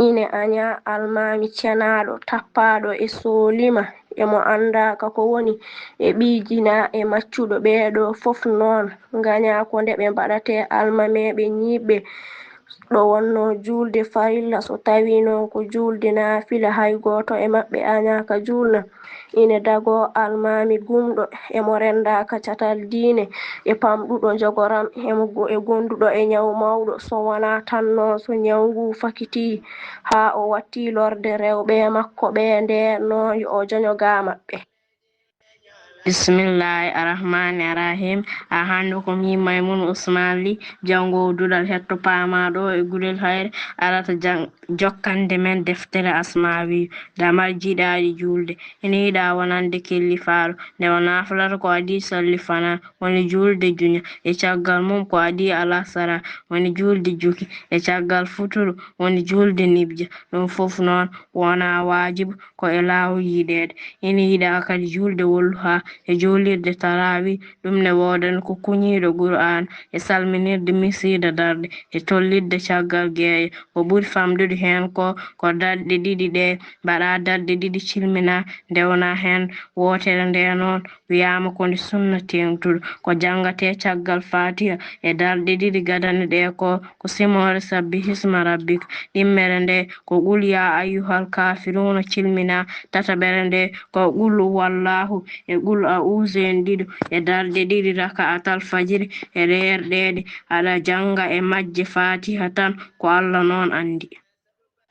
ine añaa almaami cenaaɗo, tappaaɗo e soolima, e mo anndaaka ko woni, e ɓiijinaa e maccuɗo, ɓee ɗoo fof noon ngañaa ko nde ɓe mbaɗatee almameeɓe ñiiɓɓe. Ɗo wonnoo juulde farilla, so tawii noon ko juulde naafila, hay gooto e maɓɓe añaaka juulna. Ine dagoo almaami gumɗo, e mo renndaaka catal diine, e pamɗuɗo njogoram, e mo go-, e gonduɗo e ñaw mawɗo, so wonaa tan noon so ñaw nguu fakitii haa o wattii lorde rewɓe makko ɓee, ndeen noon yo o joño ga maɓɓe. Bismillaahi Arahmaani Arahim. A hannde ko miin Maymuuna Usmaan Lih, janngoowo duɗal hetto paamaa ɗo e Gurel Hayre, arata jang-, jokkande men deftere Asmaawiyu, damal jiɗaaɗi juulde. Ina yiɗaa wonande kellifaaɗo, nde o naaflata ko adii sallifanaa, woni juulde juña, e caggal mum ko adii alasara, woni juulde juki, e caggal futuru, woni juulde nibja. Ɗum fof noon wonaa waajibu, ko e laawol yiɗeede. Ina yiɗaa kadi juulde wolluhaa e juulirde taraawih, ɗum ne woodani ko kuñiiɗo Qur'aana, e salminirde misiida darɗe, e tollitde caggal geeƴe. Ko ɓuri famɗude heen ko, ko darɗe ɗiɗi ɗe mbaɗaa darɗe ɗiɗi cilminaa, ndewnaa heen wootere nde noon, wiyaama ko nde sunna teeŋtuɗo, ko janngatee caggal Faatiha e darɗe ɗiɗi gadane ɗe ko, ko simoore Sabbihisma Rabbika, ɗimmere nde ko Qul yaa ayyuhal kaafiruuna cilminaa, tataɓere nde ko Qul huwallaahu e Qul a'uuzu en ɗiɗo, e darɗe ɗiɗi raka'atal fajiri e reerɗeeɗe, aɗa jannga e majje Faatiha tan, ko Alla noon anndi.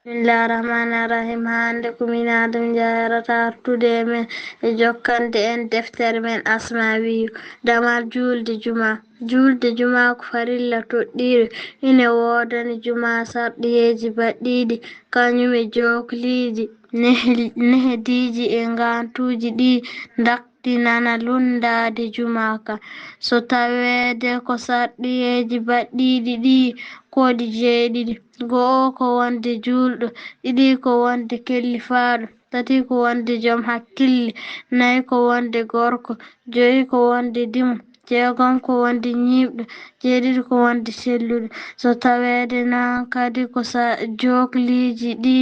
Bismillaahi Rahmaani Rahiim. Hannde ko miin Aadam Njaay arata artude e men e jokkande en deftere men Asmaawiyu, damal juulde jumaa. Juulde jumaa ko farilla toɗɗiiɗo. Ine woodani jumaa sarɗiyeeji baɗɗiiɗi, kañum e jookliiji, neh-, nehediiji e ngaantuuji ɗi ndak- ɗi nana lunndaade jumaa ka. So taweede ko sarɗiyeeji baɗɗiiɗi ɗi ko ɗi jeeɗiɗi. Go'o ko wonde juulɗo, ɗiɗi ko wonde kellifaaɗo, tati ko wonde joom hakkille, nayi ko wonde gorko, joyi ko wonde dimo, jeegom ko wonde ñiiɓɗo, jeeɗiɗi ko wonde selluɗo. So taweede noon kadi ko sa-, jookliiji ɗi,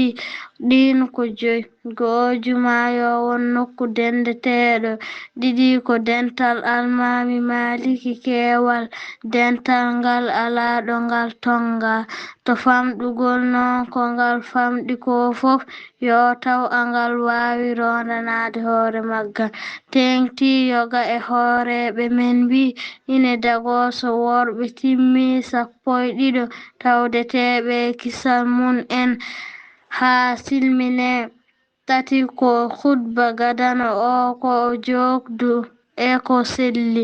ɗiin ko joyi. Go'o, jumaa yo won nokku denndeteeɗo. Ɗiɗi ko dental Almaami Maaliki keewal. Dental ngal alaa ɗo ngal tonngaa. To famɗugol noon ko ngal famɗi koo fof, yo taw angal waawi roondanaade hoore maggal. Teeŋti yoga e hooreeɓe men mbii, ine dagoo so worɓe timmii sappo e ɗiɗo tawdeteeɓe e kisal mum en haa silminee. Tati ko khutba gadano o ko o jookdu e ko selli.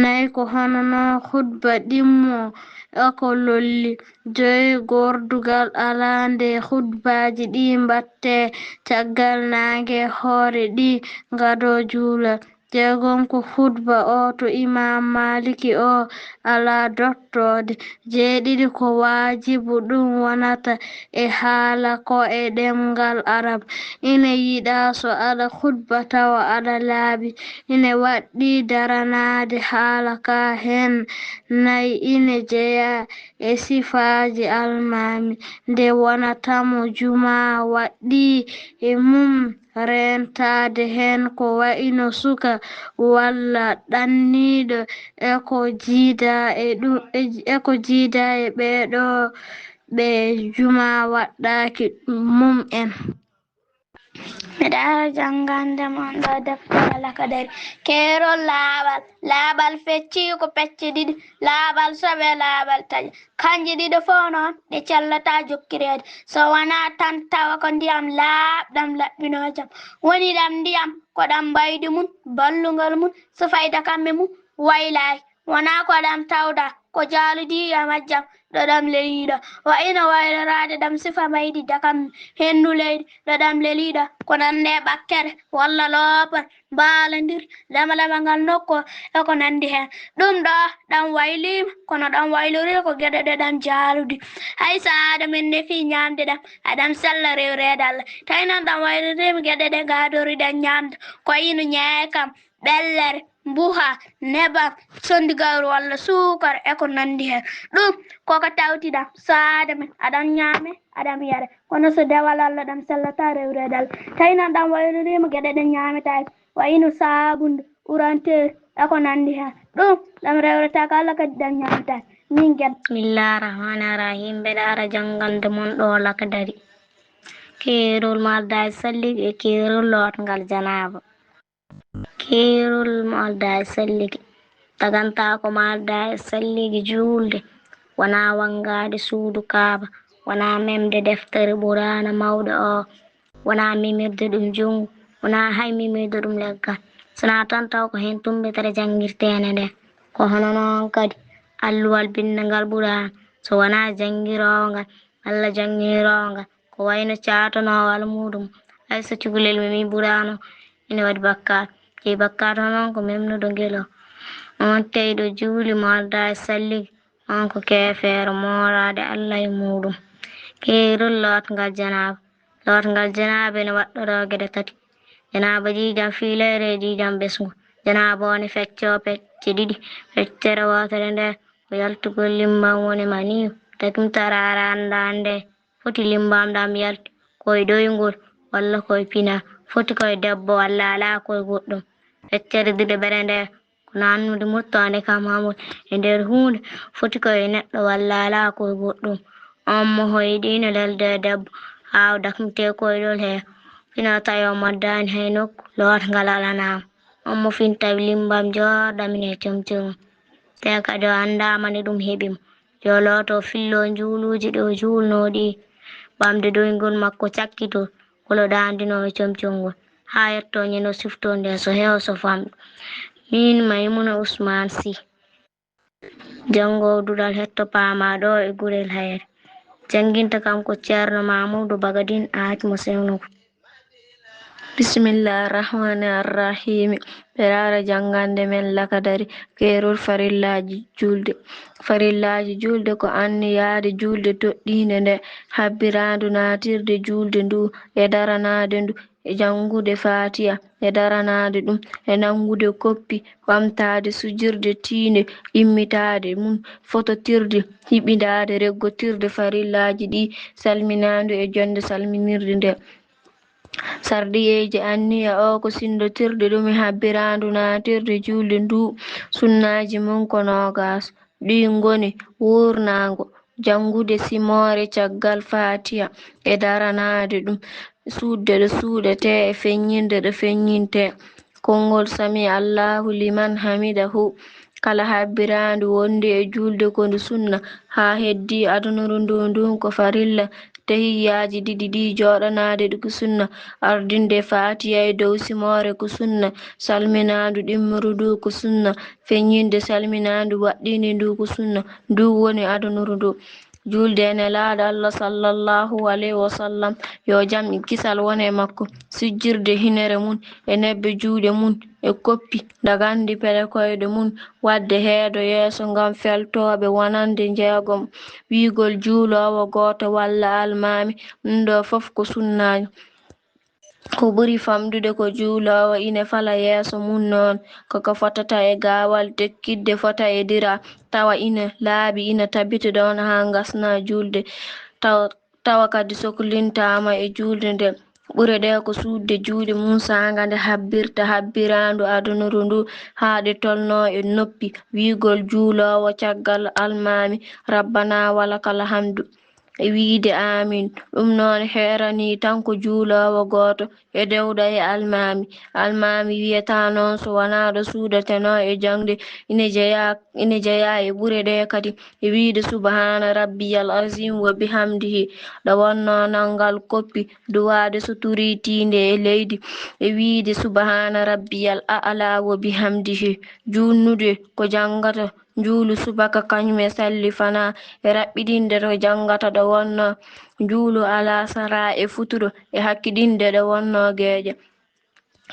Nayi ko hono noon khutba ɗimmo e ko lolli. Joyi gordugal alaa nde khutbaaji ɗi mbaɗtee caggal naange hoore ɗi ngadoo juulal. Jeegom ko khutba o to Imaam Maaliki o alaa dottoode. Jeeɗiɗi ko waajibu ɗum wonata e haala ko e ɗemngal Arab. Ina yiɗaa so aɗa khutba tawa aɗa laaɓi. Ina waɗɗii daranaade haala ka heen. Nayi ina jeyaa e sifaaji Almaami nde wonata mo jumaa waɗɗii e mum. Reentaade heen ko wayi no suka walla ɗanniiɗo e ko jiidaa e ɗum, e ko jiidaa e ɓeeɗo ɓe jumaa waɗɗaaki mum en. Miɗo ara janngande mon ɗo deftere Lakadari. Keerol laaɓal. Laaɓal feccii ko pecce ɗiɗi, laaɓal soɓe, laaɓal taƴa. Kanji ɗiɗo fof noon ɗe cellataa jokkireede, so wonaa tan tawa ko ndiyam laaɓɗam laɓɓinoojam woni ɗam ndiyam, ko ɗam mbaydi mum, ballungol mum, so fayda kamɓe mum waylaaki, wonaa ko ɗam tawda, ko jaaludi e majjam, ɗo ɗam leliiɗo, wa ino wayloraade ɗam sifa mbaydi dakam henndu leydi, ɗo ɗam leliiɗo, ko nande ɓakkere walla loopol, mbaalandir, damalama ngal nokku e ko nanndi heen. Ɗum ɗo ɗam wayliima, kono ɗam waylorii ko geɗe ɗe ɗam jaaludi. Hay so aada men nefii ñaamde ɗam, aɗam sella rewreede Allah. Tawi noon ɗam wayloriima geɗe ɗe ngaadoriɗen ñaamde, ko ino ñeekam, ɓellere, mbuha, nebam, conndi gawri walla suukar e ko nanndi heen. Ɗum koko tawti ɗam, so aada men aɗam ñaame, aɗam yare. Kono so dewal Allah ɗam sellata rewreede Allah. Tawi noon ɗam wayloriima geɗe ɗe ñaametaake, wa ino saabunde, uranteeri e ko nanndi heen. Ɗum ɗam rewretaake Allah kadi ɗam ñaametaake. Min geɗe. Bismillah rahmaan rahim. Mbeɗa ara janngande mon ɗo Lakadari. Keerol mardaade salligi e keerol lootngal janaaba. Keerol mardaade salligi. Tagantaa ko mardaade salligi juulde, wonaa wanngaade suudu Kaaba, wonaa memde deftere Ɓuraana mawɗo o, wonaa mimirde ɗum junngo, wonaa hay mimirde ɗum leggal, so wonaa tan taw ko heen tummbitere janngirteende nden. Ko hono noon kadi alluwal binndangal Ɓuraana, so wonaa janngiroowo ngal, malla janngiroowo ngal, ko wayno caatanoowo almuudo mum, hay so cukalel memii Ɓuraana o, ina waɗi bakkaatu. Jeyi bakkaatu o noon ko memnuɗo ngel o. Oon tawi ɗo juuli mardaade salligi, oon ko keefeero mooraade Allah e muuɗum. Keerol lootngal janaaba. Lootngal janaaba ene waɗɗoroo geɗe tati. Janaaba ƴiiƴam fiilayre e ƴiiƴam ɓesngu. Janaaba o ne feccoo pecce ɗiɗi. Feccere wootere nde ko yaltugol limmbam woni maniyu. Dakim taraare anndaande nde foti limmbam ɗam yalti, ko e ɗoyngol walla ko e pinal, foti ko e debbo walla alaa ko e goɗɗum. Feccere ɗiɗaɓere nde ko naatnude muttoonde kam hamol e nder huunde, foti ko e neɗɗo walla alaa ko e goɗɗum. Oon mo hoyɗiino lelde e debbo haa o dakmitee koyɗol hee, fino tawi o moddaani hay nokku, lootngal alanaama. Oon mo fini tawi limmbam jooɗɗam ine comcii mum, tee kadi o anndaama nde ɗum heɓi mo. Yo looto o fillo njuuluuji ɗi o juulnoo ɗii, ɓamde ɗoyngol makko cakkitoo, kolo ɗaandinoo e comcol ngol, haa yetto ñande o siftoo nde so heewo so famɗo. Miin Maymuna Usmaan Si. Janngo duɗal hetto paamaa ɗo e Gurel Hayre. Jannginta kam ko Ceerno Maamuudu Bagadin Aaj mo Sewnugu. Bismillah rahmaani rahimi. Ɓe raara janngande men lakadari, keerol farillaaji juulde. Farillaaji juulde ko anniyaade juulde toɗɗiinde nde, habbiraandu naatirde juulde ndu e daranaade ndu e janngude Faatiya, e daranaade ɗum, e nanngude koppi, ɓamtaade sujirde tiinde, immitaade mum, fototirde, hiɓindaade, reggotirde farillaaji ɗi, salminaandu e jonnde salminirde nde. Sarɗiyeeji anniya o ko sinndotirde ɗum e habbiraandu naatirde juulde ndu. Sunnaaji mum ko noogaas. Ɗi ngoni wuurnaango, janngude simoore caggal Faatiya e daranaade ɗum, suuɗde ɗo suuɗetee e feññinde ɗo feññintee. Konngol "Sami Allaahu liman hamidahu", kala habbiraandu wonndi e juulde ko ndu sunna, haa heddii adunuru ndu ndun ko farilla. Tahiyyaaji ɗiɗi ɗi jooɗanaade ɗi ko sunna, ardinde Faatiya e dow simoore ko sunna, salminaandu ɗimmuru ndu ko sunna, feññinde salminaandu waɗɗiinde ndu ko sunna, ndu woni adunuru ndu. Juulde e Nelaaɗo Allah sallallahu alayhi wa sallam, yo jam e kisal won e makko, sujjirde hinere mum e nebbe juuɗe mum e koppi, dagandi pele koyɗe mum, waɗde heedo yeeso ngam feltooɓe wonande njeegom, wiigol juuloowo gooto walla almaami, ɗum ɗo fof ko sunnaajo. Ko ɓuri famɗude ko juuloowo ina fala yeeso mum noon, ko ko fotata e gaawal dekkitde fota e dira, tawa ina laaɓi, ina tabiti ɗoon haa ngasna juulde, taw-, tawa kadi soklintaama e juulde nde. Ɓure ɗe ko suuɗde juuɗe mum saanga nde habbirta habbiraandu adunuru ndu haa ɗe tolnoo e noppi, wiigol juuloowo caggal almaami, "Rabbana walakal hamdu", e wiyde "Aamiin". Ɗum noon heeranii tan ko juuloowo gooto e dewɗo e almaami. Almaami wiyataa noon so wonaa ɗo suuɗetenoo e jaŋde, ina jeyaa, ina jeyaa e ɓure ɗe kadi, e wiyde "Subhaana rabbiyal aziim wa bihamdihi", ɗo wonnoo nanngal koppi, duwaade so turii tiinde e leydi, e wiyde "Subhaana rabbiyal a'laa wa bihamdihi". Juulnude ko janngata njuulu subaka kañum e salli fanaa, e raɓɓiɗinde to janngata ɗo wonnoo njuulu alasara e futuro, e hakkitinde ɗo wonnoo geeƴe.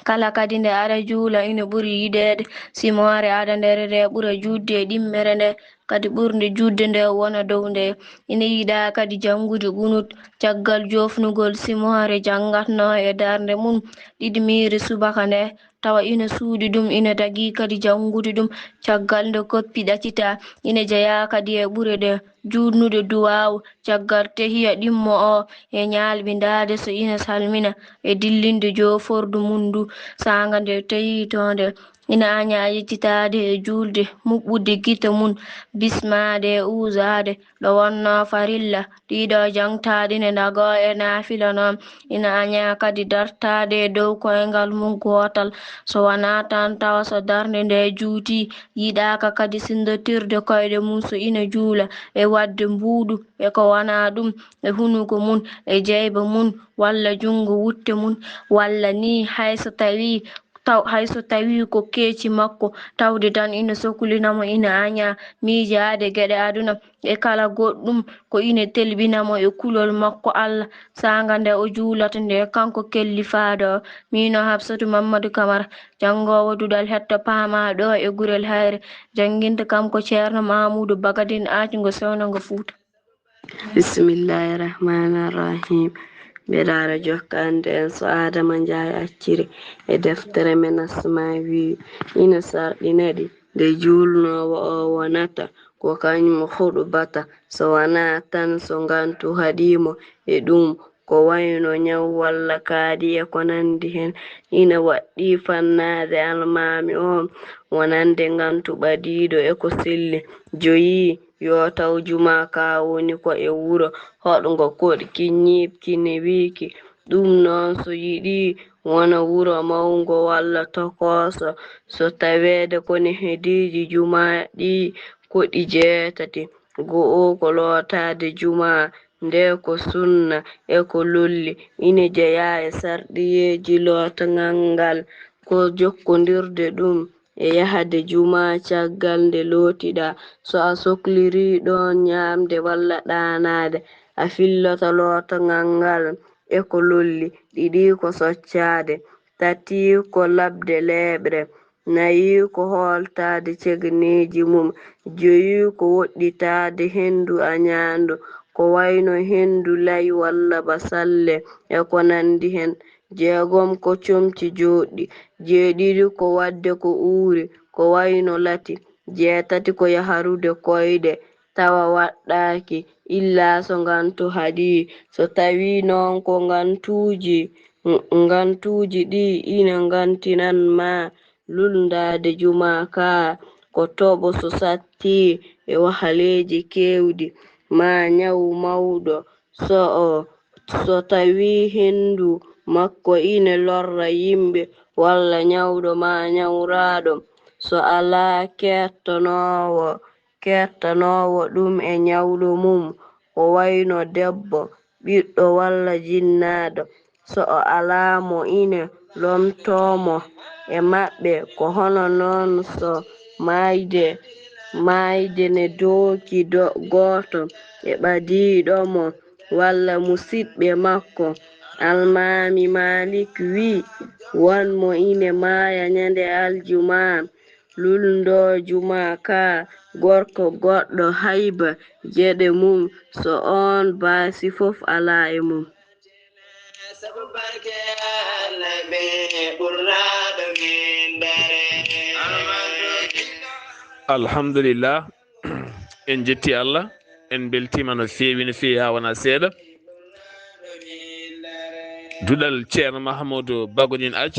Kala kadi nde aɗa juula ina ɓuri yiɗeede simoore adandere nde ɓura juutde e ɗimmere nde, kadi ɓurnde juutde nde wona dow nde. Ina yiɗaa kadi janngude qunut caggal joofnugol simoore janngatnoo e darnde mum ɗiɗmiire subaka nde, tawa ina suuɗi ɗum, ina dagii kadi janngude ɗum caggal nde koppi ɗacitaa. Ina jeyaa kadi e ɓure ɗe juutnude duwaawu caggal tahiya ɗimmo o, e ñalɓindaade so ina salmina, e dillinde joofordu mum ndu saanga nde tahiitoonde. Ina añaa yeccitaade e juulde, muɓɓude gite mum, bismaade e uuzaade, ɗo wonnoo farilla, ɗiɗo jaŋtaaɗi ne ndagoo e naafila noon. Ina añaa kadi dartaade e dow koyngal mum gootal, so wonaa tan tawa so darnde nde juutii, yiɗaaka kadi sinndotirde koyɗe mum so ina juula, e waɗde mbuuɗu e ko wonaa ɗum, e hunuko mum, e jeyba mum, walla junngo wutte mum, walla nii hay so tawii taw, hay so tawii ko keeci makko, tawde tan ina soklinamo, ina añaa miijaade geɗe aduna e kala goɗɗum ko ina telɓinamo e kulol makko Allah, saanga nde o juulata nde, kanko kellifaaɗo o. Miin o Hafsatu Mammadu Kamara, janngoowo duɗal hetto paamaa ɗo e Gurel Hayre, jannginta kam ko Ceerno Maamuudu Bagadin, Aacngo Sewnango Fuuta. Bismillaahi Rahmaani Rahiim. Mbeɗa ara jokkande en so Aadama Njaay acciri e deftere men Asmaa wi'i, ina sarɗina ɗi nde juulnoowo o wonata ko kañum huɗubata, so wonaa tan so ngantu haɗii mo e ɗum, ko wayno ñaw walla kaaɗi e ko nanndi heen. Ina waɗɗii fannaade almaami o wonande ngantu ɓadiiɗo e ko selli. Joyi, yo taw jumaa ka woni ko e wuro hoɗngo koɗki ñiiɓki ne wiiki. Ɗum noon so yiɗii wona wuro mawngo walla tokooso, so taweede ko ne heediiji jumaa ɗi ko ɗi jeetati. Go'o ko lootaade jumaa, nde ko sunna e ko lolli, ina jeyaa e sarɗiyeeji lootaangal ngal, ko jokkondirde ɗum e yahde jumaa caggal nde lootiɗaa. So a soklirii ɗoon ñaamde walla ɗaanaade, a filloto lootaangal ngal e ko lolli, ɗiɗi ko soccaade, tati ko laɓde leeɓre, nayi ko hooltaade cegeneeji mum, joyi ko woɗɗitaade henndu añaandu, ko wayno henndu layi walla basalle e ko nanndi heen. jeegom ko comci jooɗɗi, jeeɗiɗi ko waɗde ko uuri, ko wayno lati, jeetati ko yahrude koyɗe, tawa waɗɗaaki, illa so ngantu haɗii. So tawii noon ko ngantuuji, ngantuuji ɗii ina ngantinan ma lulndaade jumaa kaa, ko toɓo so sattii e wahaleeji keewɗi, maa ñaw mawɗo, so o, so tawii henndu makko ina lorra yimɓe, walla ñawɗo maa ñawraaɗo, so alaa keettanoowo, keettanoowo ɗum e ñawɗo mum, ko wayno debbo, ɓiɗɗo walla jinnaaɗo, so o alaa mo ina lomtoo mo e maɓɓe, ko hono noon so maayde, maayde ne dooki do-, gooto e ɓadiiɗo mo walla musiɗɓe makko. Almaami Maalik wii, won mo ina maaya ñande aljumaa, lulndoo jumaa kaa, gorko goɗɗo hayba geɗe mum, so oon baasi fof alaa e mum. Alhamdulillah, en njetti Allah, en mbeltiima no feewi, no feewi haa wonaa seeɗa. Duɗal Ceerno Mahamuudu Bagodin Aaj.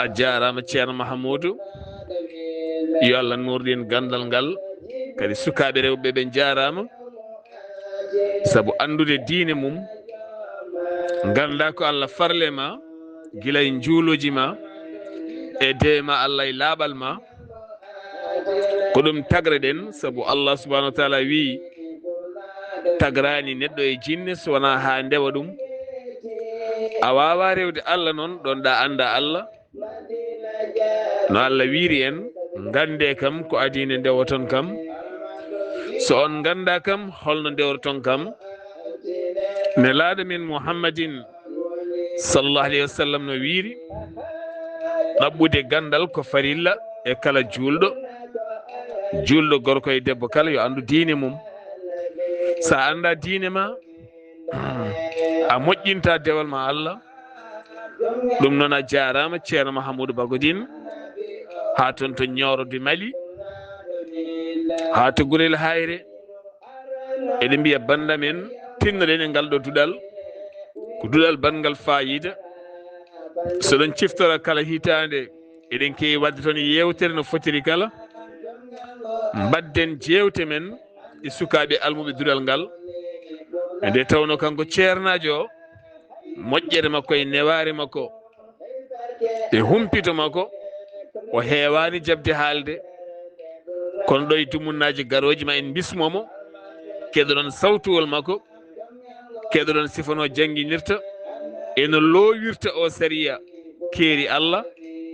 A jaaraama Ceerno Mahamuudu. Yo Allah nuurɗin ganndal ngal. Kadi sukaaɓe rewɓe ɓe njaaraama. Sabu anndude diine mum, nganndaa ko Allah farle ma, gila e njuulooji ma, e dewe ma Allah e laaɓal ma. Ko ɗum tagre-ɗen, sabu Allah subhanahu wa taala wii, tagraani neɗɗo e jinne so wonaa haa ndewa ɗum. A waawaa rewde Allah noon, ɗoon ɗa anndaa Allah. No Allah wiiri en, nganndee kam ko adii nde ndewoton kam. So on nganndaa kam, holno ndewroton kam? Nelaaɗo men Muhammadin sallallahu alayhi wa sallam no wiiri, ɗaɓɓude ganndal ko farilla e kala juulɗo. Juulɗo gorko e debbo kala yo anndu diine mum. So a anndaa diine ma, a moƴƴintaa dewal ma Allah. Ɗum noon a jaaraama Ceerno Mahamuudu Bagodin, haa toon to Ñooro du Mali, haa to Gurel Hayre. Eɗen mbiya bannda men, tinnoɗen e ngal ɗo duɗal, ko duɗal banngal faayiida. So ɗon ciftora kala hitaande, eɗen keewi waɗde toon yeewtere no fotiri kala. Mbaɗden jeewte men e sukaaɓe almuɓe duɗal ngal. Nde tawnoo kanko ceernaajo o, moƴƴere makko e newaare makko e humpito makko, o heewaani jaɓde haalde. Kono ɗo e dumunnaaji garooji ma en mbismoo mo, keɗoɗon sawtuwol makko, keɗoɗon sifa no jannginirta, e no loowirta o sariya keeri Allah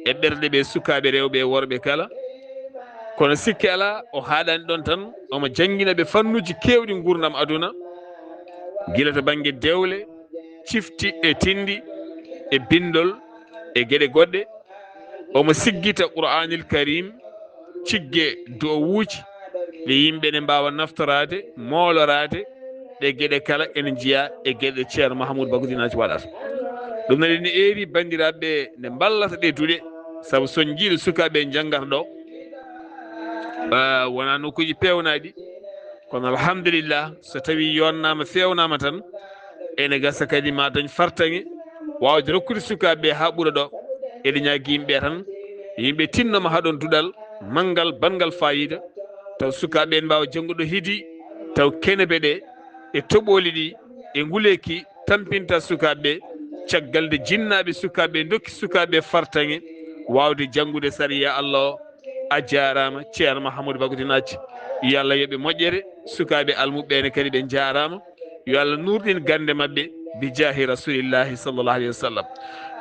e ɓerɗe ɓe sukaaɓe rewɓe e worɓe kala. Kono sikke alaa, o haaɗaani ɗoon tan, omo janngina ɓe fannuuji keewɗi nguurndam aduna, gila to bannge dewle, cifti e tinndi, e binndol, e geɗe goɗɗe. Omo siggita Qur'aanil Kariim, cigge du'awuuji ɗe yimɓe ne mbaawa naftoraade, mooloraade, ɗe geɗe kala ene njiyaa e geɗe Ceerno Mahamuudu Bagodinaaji waɗata. Ɗum noon ene eeri banndiraaɓe ɓe nde mballata ɗe duɗe, sabu so on njiiɗo sukaaɓe njanngata ɗo, ah, wonaa nokkuuji peewnaaɗi, kono alhamdulillah, so tawii yonnaama, feewnaama tan, ene gasa kadi ma dañ fartaŋe, waawde rokkude sukaaɓe ɓe haa ɓura ɗo. Eɗen ñaagii yimɓe tan, yimɓe tinno ma haɗon duɗal manngal, banngal faayiida, taw sukaaɓe ɓe mbaawa janngude hidi, taw kenepe ɗe e toɓooli ɗi e nguleeki tampinta sukaaɓe ɓe, caggal nde jinnaaɓe sukaaɓe ɓe ndokki sukaaɓe ɓe fartaŋe waawde janngude sariya Allah o. A jaaraama, Ceerno Mahamuudu Bagodinaaji. Yo Allah yoɓ ɓe moƴƴere, sukaaɓe almuɓɓe ɓe ne kadi ɓe njaaraama. Yo Allah nuurɗin gannde maɓɓe, bi jaahi Rasuulillaahi sallallaahu alayhi wa sallam.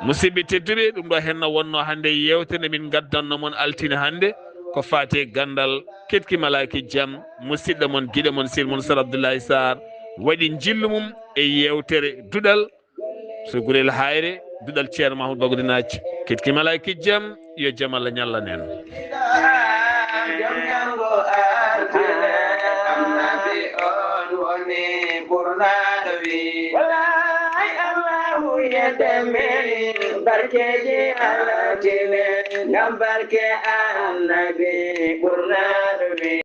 Musidɓe tedduɓe, ɗum ɗo henna wonnoo hannde yeewtere nde min ngaddanno mon altine hannde, ko faati e ganndal ketki malaaki jam, musidɗo mon, giɗo mon, sir mon, Sar Abdullaahi Saar, waɗi njillu mum e yeewtere duɗal, so Gurel Hayre, duɗal Ceerno Mahamuudu Bagodinaaji. Ketki malaaki jam, yo jam Allah ñallan en. Jom ñalngo altine, annabi on woni ɓurnaaɗo wi. Walaay Allahu Deme barkeji altine, ngam barke annabi ɓurna